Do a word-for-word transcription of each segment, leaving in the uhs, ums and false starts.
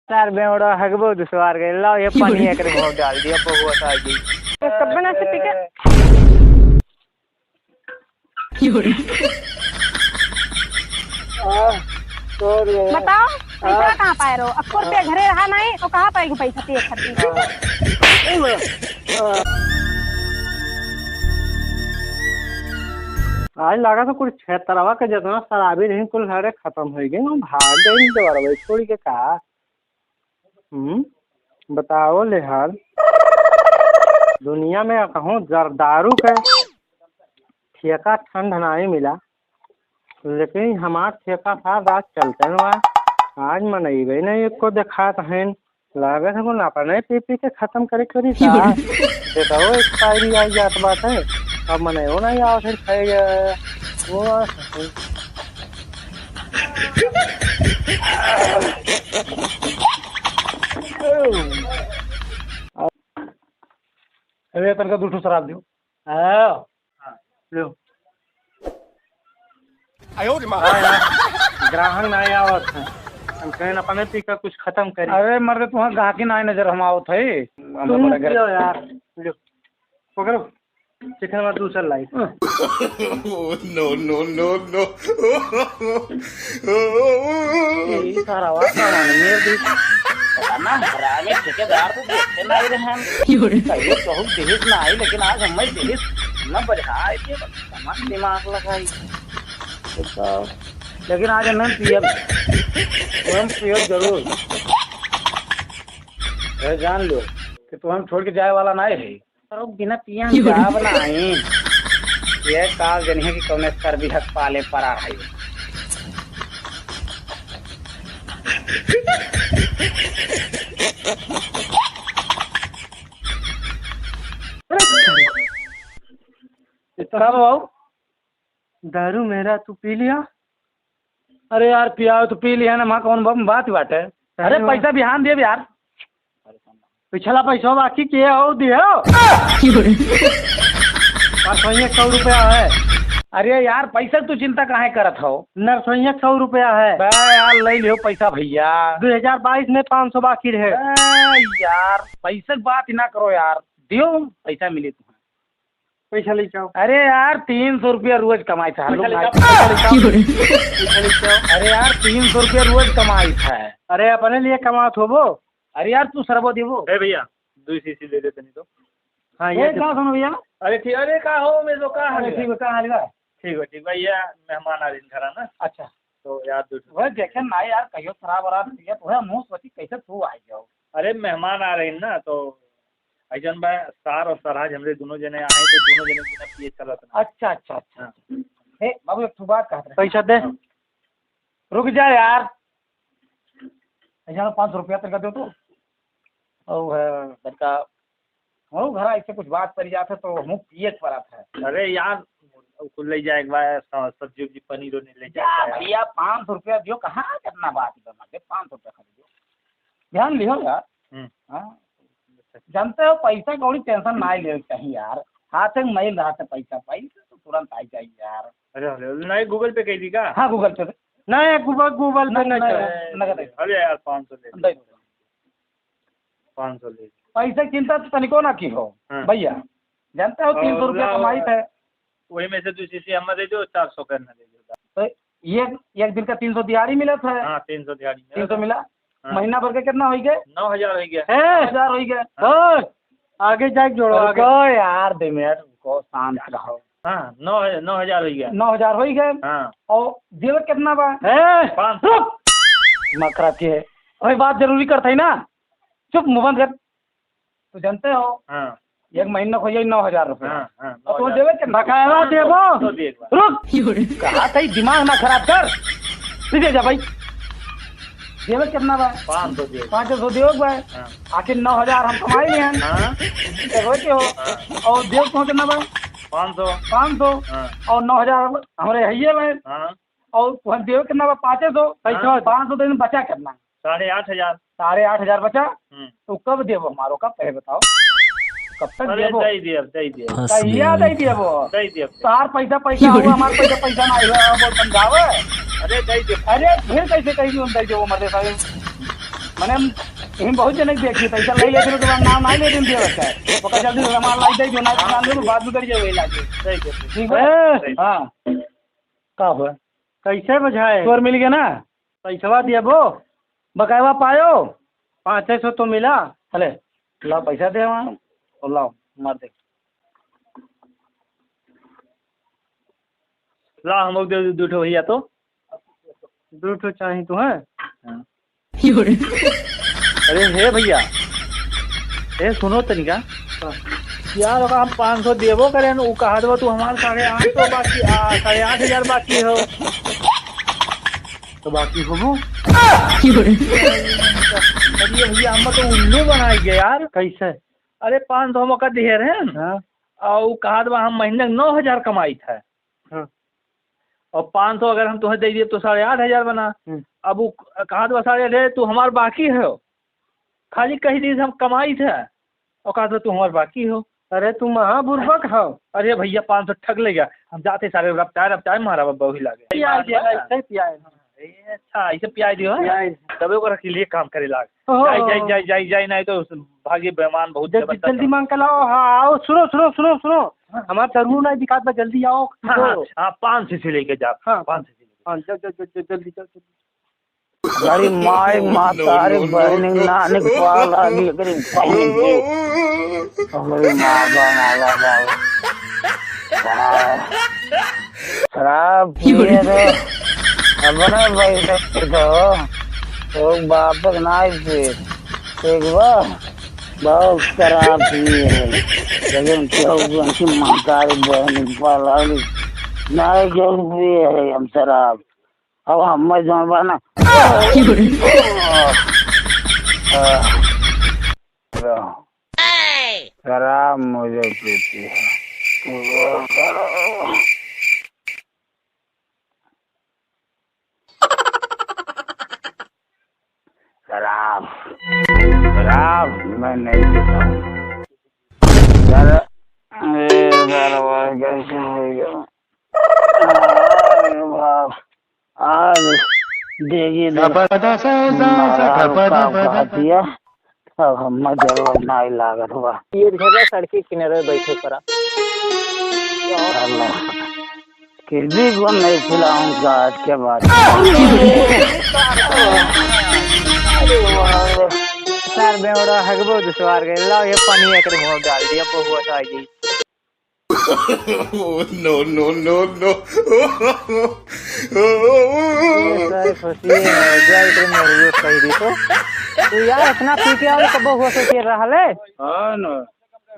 सार बेवड़ा हगबो दुसवार गए, लाओ ये पानी एकरे मुंह डाल दिया, बहुआ सा आ गई। तो कब्बे ना से पी के बताओ, पैसा कहाँ पाए रहो? अब सौ रुपया घरे रहा नहीं, तो कहाँ पाएगी पैसा पिए खातिर? आज लगा तो कुछ क्षेत्रवा के जितना शराबी रही, कुल सारे खत्म हो गए, हम भाग गए, देवरवे छोड़ के का। हम्म, बताओ ले हाल। दुनिया में कहूँ जरदारू के ठेका ठंड नाई मिला, लेकिन हमार ठेका था रात चलते न बा। आज मनइबे नहीं एको देखात हैं, लागत है कुल अपने पी पी के खत्म करे करी का। देखो एक्सपायरी आई जात बात है, अब मनइबो नहीं आवत है खाए। वो अरे तनका दू ठो शराब दियो। हाँ। हाँ, लो। आयो रे माँ। हाँ यार, ग्राहक ना आवत है। हम कहें अपने पी का कुछ खत्म करी। अरे मर्दे, तुहाँ गाहकी ना नजर हम आवत है। हम तुम बड़ा घर पियो यार, लो। पकड़ो। चिकन में दूसर लाई। No, no, no, no. ई सारा वाता माने मेर दी। पता ना, हरामी ठेकेदार तो देखते ना ही रहे हम। कहियो कहूँ देहिस ना आई, लेकिन आज हम ही देहिस। ना बजाए के, बस सामान दिमाग लगाई। तो, लेकिन आज हम पियब। तो हम पियब जरूर। ये जान लो कि तू हम छोड़ के जाए वाला ना है। अरे बिना पिया हम जाब नाहीं। ये काल जनिहे कि कौने सर्दी हक पाले परा है। का बाबू? दारू मेरा तू पी लिया? अरे यार, पियाओ तो पी लिया ना, माँ कौन बम बात बाटे। अरे अरे वाह। पैसा बिहान देब यार। पिछला पैसा बाकी के हो दियो। पाँच सौ एक सौ रुपया है। अरे यार, पैसा तू चिंता काहे करत हो? नौ सौ एक सौ रुपया है। बे यार, ले लियो पैसा भैया। दो हज़ार बाईस में पाँच सौ बाकी रहे। बे यार, पैसा की बात ही ना करो यार, दियो पैसा मिली तुम्हें। पैसा लेके आओ। अरे यार, तीन सौ रुपया रोज कमाई था, पैसा लेके आओ, पैसा लेके आओ। पैसा लेके आओ। अरे यार, तीन सौ रुपया रोज कमाई था। अरे अपने लिए कमात होबो। अरे यार, तू सरबो देबो। ए भैया, दो शीशी दे दे तनी तो। हाँ, ये ये दे। का सुनो भैया? अरे ठीक, अरे का हो, मैं तो का हाल अरे बा? ठीक बा, का हाल बा? ठीक बा, ठीक बा, ये मेहमान आ रहे हैं घर ना। अच्छा। तो यार, दो वह देखे ना यार, कहियो शराब वराब पिए, तो वह मुंह सोची कैसे तू आ जाओ। अरे मेहमान आ रहे हैं ना, तो ऐसन बा, सार और सरहज हमरे दोनों जने आए, तो दोनों जने बिना पिए चलत ना। अच्छा, अच्छा, अच्छा। हाँ। ए, बाबू, एक ठो बात कहत रहे। पैसा दे। हाँ। रुक जा यार। ऐसा ना, पाँच सौ रुपया तनका दो तो। और, अ, तनका, हमारो घर ऐसे कुछ बात पड़ जात है, तो हम पिए के पड़त है। अरे यार, कुल ले जाए एक बार, स-, सब्जी उब्जी, पनीर उनीर ले जा जाए। भैया, पाँच सौ रुपया दियो, कहाँ कितना बात है, पाँच सौ रुपया खाली दियो। ध्यान लियो यार। हम्म। हाँ। जानते हो, पैसा कौड़ी tension ना ले चाहिए यार। हाथ में मैल रहा था पैसा, पैसा तो तुरंत आ जाए यार। अरे, अरे, नहीं, Google Pay कह दी का? हाँ, Google Pay। नहीं, Google, Google Pay नहीं, नहीं नहीं, चला। नहीं, नगद है। अरे यार, पाँच सौ ले दे। दे दो। पाँच सौ ले। पैसा की चिंता तो तनिको ना की हो, हाँ। भैया। जानते हो, तीन सौ और रुपया लाओ, कमाई था। वही में से दो शीशी हमें दे दो, चार सौ करना दे दो। तो एक, एक दिन का तीन सौ दिहाड़ी मिला था। हाँ, तीन सौ दिहाड़ी मिला तीन सौ था। मिला। हाँ। महीना भर के कितना हो गया? नौ हजार हो गया। हैं? नौ हजार हो गया। हाँ। हाँ। आगे जाके जोड़ो, अरे आगे। रुको यार, दे मिनट रुको, शांत रहो। हाँ, नौ, नौ हजार हो गया। नौ हजार हो गया। हाँ। और देवे कितना बा? हैं? पाँच सौ। रुक। मकरा के। अरे बात जरूरी करता है ना। चुप, मुंह बंद कर। तो जानते हो, हाँ। एक महीना को यही नौ हजार रुपया। हाँ, हाँ, और तो नौ हजार। देवे के बकायदा देबो। तो दे एक बार। रुक। कहा था, दिमाग ना खराब कर। ठीक है, जा भाई। देवे कितना बा? पाँच सौ दे। पाँच सौ देवे के बा। हाँ। आखिर नौ हजार हम कमाई हैं। हाँ। देखो के हो। हाँ। और देवे तो कितना बा? पाँच सौ। पाँच सौ। हाँ। और नौ हजार हमरे है ये बा। हाँ। और तुहन देवे कितना बा? पाँचे सौ। हाँ। पाँच सौ दिन बचा कितना? साढ़े आठ हजार। साढ़े आठ हजार बचा? हम्म। तो कब देबो हमारो, कब पहले बताओ? कब तक अरे, देबो? दे दिया, दे दिया। कहिया दे देबो? दे दिया। तार पैसा पैसा हुआ, हमार पैसा पैसा ना हुआ, बोल समझावे। अरे, दे दिया। अरे, फिर कैसे कही हम दे देबो, मर्दे साहब? मने हम, हम बहुत जने के देखिए, पैसा ले लेते हैं, तो नाम नहीं लेते हैं, देवत है। ओकर जल्दी से सामान ला दे, जो ना सामान ले, बाद में कर जाओ, इलाज। ठीक है? ए! हाँ। का हुआ? कैसे बुझाए? चोर मिल गया ना? पैसवा दिया वो? बकायवा पायो? पाँचे सौ तो मिला। अरे, लाओ पैसा दे वहाँ, और लाओ, मार दे। ला, हम लोग दे दो, दो ठो भैया तो। दो ठो चाही तो है? हाँ। अरे हे भैया, ए सुनो तनिका। हाँ। यार, ओका हम पाँच सौ देबो करेन, उ कहत बा तू हमार साढ़े आठ सौ बाकी, आ, साढ़े आठ हजार बाकी हो। तो बाकी होबो? अरे भैया, हम तो उल्लू बनाई गए यार। कैसे? अरे पाँच सौ हम ओका दिहे रहे न। हाँ। और उ कहत बा हम महीने के नौ हजार कमाइत है। हाँ। और पाँच सौ अगर हम तुहें दे दिए तो साढ़े आठ हजार बना। हम्म। अब उ कहत बा साढ़े आठ हजार, तू हमार बाकी हो। खाली कही दी हम कमाइत है। और कहत बा तू हमार बाकी हो। अरे तू महाबुर्बक हो। अरे भैया पाँच सौ ठग ले गया। हम जाते सारे रपटाए रपटाए मारा बब्बा वही लागे। पियाई दे, ऐसे ही पियाई। ए, अच्छा, ऐसे पियाई दियो, हाँ? पियाई। तबे ओकरा के लिए काम करे लाग। ओहो। जाई, जाई, जाई, जाई, जाई, नहीं तो भागी बेमान बहुत जल्दी, जबरदस्त जल्दी है। मांग के लाओ, हाँ, आओ, सुनो, सुनो, सुनो, सुनो। हाँ। हमार दरुओ नहीं दिखात बा, जल्दी आओ। हाँ, हाँ, हाँ, पाँच सौ से लेके जा, हाँ। पाँच सौ से लेके। हाँ, जा, जा, जा, जा, जल्दी, जा, जल्दी। अरे माई, माता रे, बहनी, नानी, पाला, एकरे बहनी के। अरे माँ, बा, माँ, बा, बा। शराब पिए रे, अपने बैठे तो, तो बाप के नाई पिए, ठीक बा? बहुत शराब पिए है, लेकिन केहू उनकी महतारी बहन पलाई, नाई केहू पिए है हम शराब। अब हम जौन बा ना, शराब मुझे पीती है। शराब, शराब मैं नहीं पीता हूँ। यार, अरे, यार, वो कैसे हो गया? अरे बाप, आज देखिए, देख, मरारू का कहतिया, अब हम जरूरत नहीं लागत हुआ। ये घर सड़की किनारे बैठे पड़ा। अल्लाह। किसी को नहीं खिलाऊंगा आज के बाद। सर बेवड़ा हगबो दुसवार गए। लाओ ये पानी एकरे मुंह डाल दिया, बहुआ तो आ गई। No, no, no, no। ये सर खुशी है, जा एकरे मुंह कह दी तो। तू यार इतना पी के आओ, कबो होश होके रहले? हाँ ना।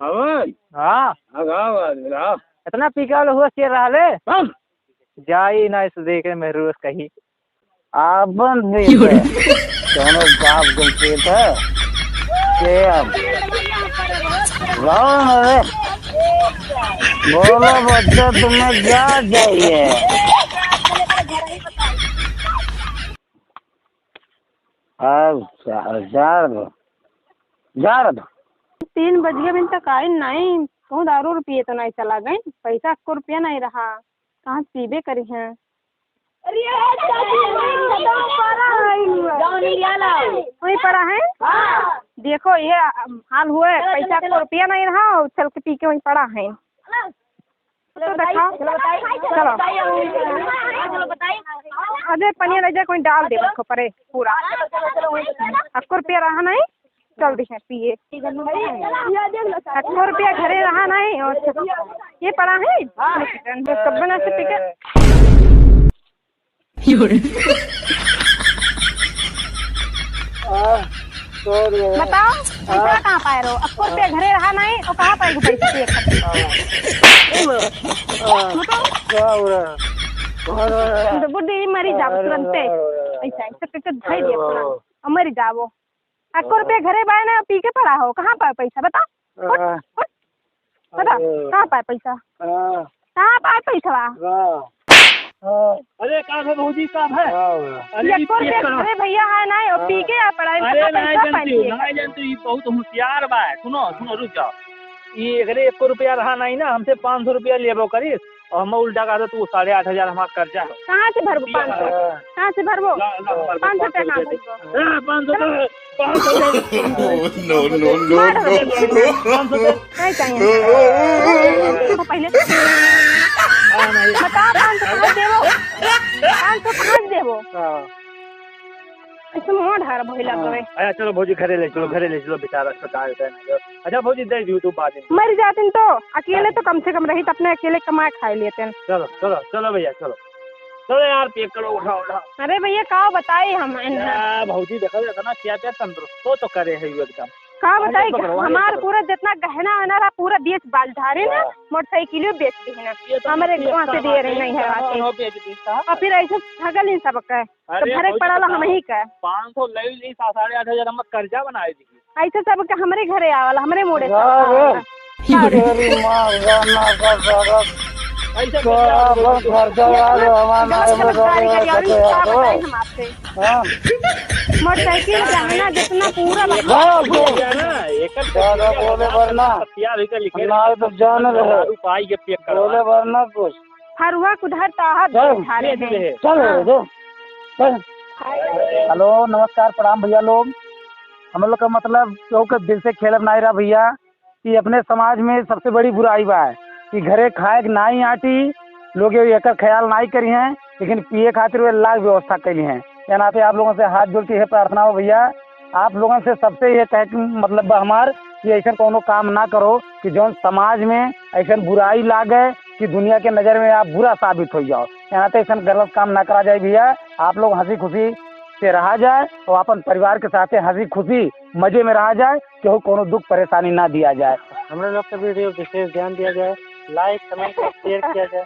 हाँ भाई। हाँ। हाँ, हाँ, हाँ, हाँ। इतना पी के आओ, होश के रहले? हाँ। जाई ना इस देखे मेहरूस कही। आपन भी है। दोनों बाप गुलचेत है। के अब? गाँव में रे। बोलो बच्चा, तुम्हें क्या चाहिए? अच्छा, चार दो। चार दो। तीन बज गए, अभी तक आइन नहीं। कहूँ दारू रुपये तो नहीं चला गए, पैसा एको रुपया नहीं रहा। कहाँ से पीबे करी हैं? अरे, चाची, वहीं पड़ा है। वहीं पड़ा है? हाँ। देखो, ये हाल हुआ है, पैसा को रुपया नहीं रहा, और चल के पी के वहीं पड़ा है। तो दिखाओ। चलो। अरे, पनिया ले जा, कोई डाल दे, रखो परे पूरा। अक्को रुपया रहा नहीं। चल दिहे पिए। अक्को रुपया घरे रहा नहीं, और ये पड़ा है, कब्बे ना से पी के। बताओ, पैसा कहाँ पाए रहो? अक्को रुपया घरे रहा नहीं, और कहाँ पाए पैसा पिए खातिर? बताओ। तो बुढ़ी मरी जाओ तुरंते। ऐसा, ऐसा पी के धर दिया पूरा, और मरी जाओ। अक्को रुपया घरे बाय ना, पी के पड़ा हो, कहाँ पाए पैसा बता? उठ, हाँ। उठ। बता, अरे। कहाँ पाए पैसा? हाँ। कहाँ पाए पैसा? हाँ। हाँ। अरे का है भौजी, का है? हाँ। अरे ये ई एको रुपया चेक करो। घरे भैया है ना, और हाँ। पी के आ पड़ा है, अरे पता नहीं पैसा जानती पाए हूँ, नहीं जानती हूँ, ये बहुत होशियार बा। सुनो, सुनो, रुक जाओ। ये अगर एको रुपया रहा नहीं ना, हमसे पाँच सौ रुपया लेबो करिस। और हम उल्टा कहा था, तू साढ़े आठ हजार हमारा कर्जा है। कहाँ से भरबो पाँच सौ? हाँ। कहाँ से भरबो? ला, ला, हमारे पाँच सौ पाँच सौ टका रुपया दे। भरबो। ए, पाँच सौ टका, पाँच सौ टका। No, no, no, मार no, दे। No। पाँच सौ टका। नहीं चाहिए। तो पहले हाँ, नहीं। बताओ, पाँच सौ कहाँ देबो? पाँच सौ कहाँ देबो? हाँ। ऐसे मुँह ढार भइला हाँ। तोरे। अच्छा, चलो भौजी, घरे ले चलो, हाँ। घरे ले चलो, बेचारा अस्पताल का है ना। अच्छा भौजी, दे दियो तू बाद में। मर जातिन तो, अकेले हाँ। तो कम से कम रही, तो अपने अकेले कमाए खाए लेतिन। चलो, चलो, चलो भैया, चलो। चलो यार, पैक करो, उठाओ, उठाओ। अरे भैया, का बताई हम इन्हें? या भौजी, देखो, इतना क्या क्या तंदुरुस्त तो, तो करे है यू एकदम। का अरे बताई, पकड़ो, अरे हमार पकड़ो। पूरा जितना गहना वहना रहा, पूरा बेच बाल झारे ना, हाँ। मोटरसाइकिल बेच दी ना। ये तो हमारे बेच गाँव से का दिए बात रही है, नहीं है कहाँ बात है। हो बेच दी का? और फिर ऐसे ठगल इन सब के। तो अरे भरे भौजी, पड़ल बताओ। हम ही का। पाँच सौ ले ली, सा-, साढ़े आठ हजार हम कर्जा बनाए दी। ऐसे सब के हमरे घरे आवल, हमरे मोड़े सब हाँ, आवल। रे। तेरी माँ का ना कर सारा। ऐसे तो क्या अपन बोलते हो? खर्चा ये वाला इतना हमारा गलत नाम में गलत गाड़ी गाड़ी और करते ये हैं क्या तो। बताएं हम आपसे? हाँ। मोटरसाइकिल गहना जितना पूरा बा- हाँ, तो यार, एक ज्यादा बोले वरना। हथियार ही का लिखे ना, तो जान रहे। दारू पाई के पैक करवा। बोले वरना कुछ। फरुआ कुधर ताहा चल। बैठा रहे हैं। चल, हाँ। रे, दो। चल। हेलो, नमस्कार, प्रणाम भैया लोग। हम लोग का मतलब केहू के दिल से खेलब नाई रहा भैया, कि अपने समाज में सबसे बड़ी बुराई बा कि घरे खाए के नाई आटी, लोग ये एकर ख्याल नाई करी हैं, लेकिन पिए खातिर वे लाख व्यवस्था कैली हैं। या नाते आप लोगों से हाथ जोड़ के यह प्रार्थना हो भैया, आप लोगन से सबसे ये कहे के मतलब बा हमार कि ऐसन कौनो काम ना करो कि जौन समाज में ऐसन बुराई लागे कि दुनिया के नजर में आप बुरा साबित हो जाओ। यहाँ तो ऐसन गलत काम ना करा जाए भैया, आप लोग हंसी खुशी से रहा जाए और अपन परिवार के साथे हंसी खुशी मजे में रहा जाए, केहू कौनो दुख परेशानी ना दिया जाए। हमरे लोग के वीडियो विशेष ध्यान दिया जाए, like, comment और share किया जाए।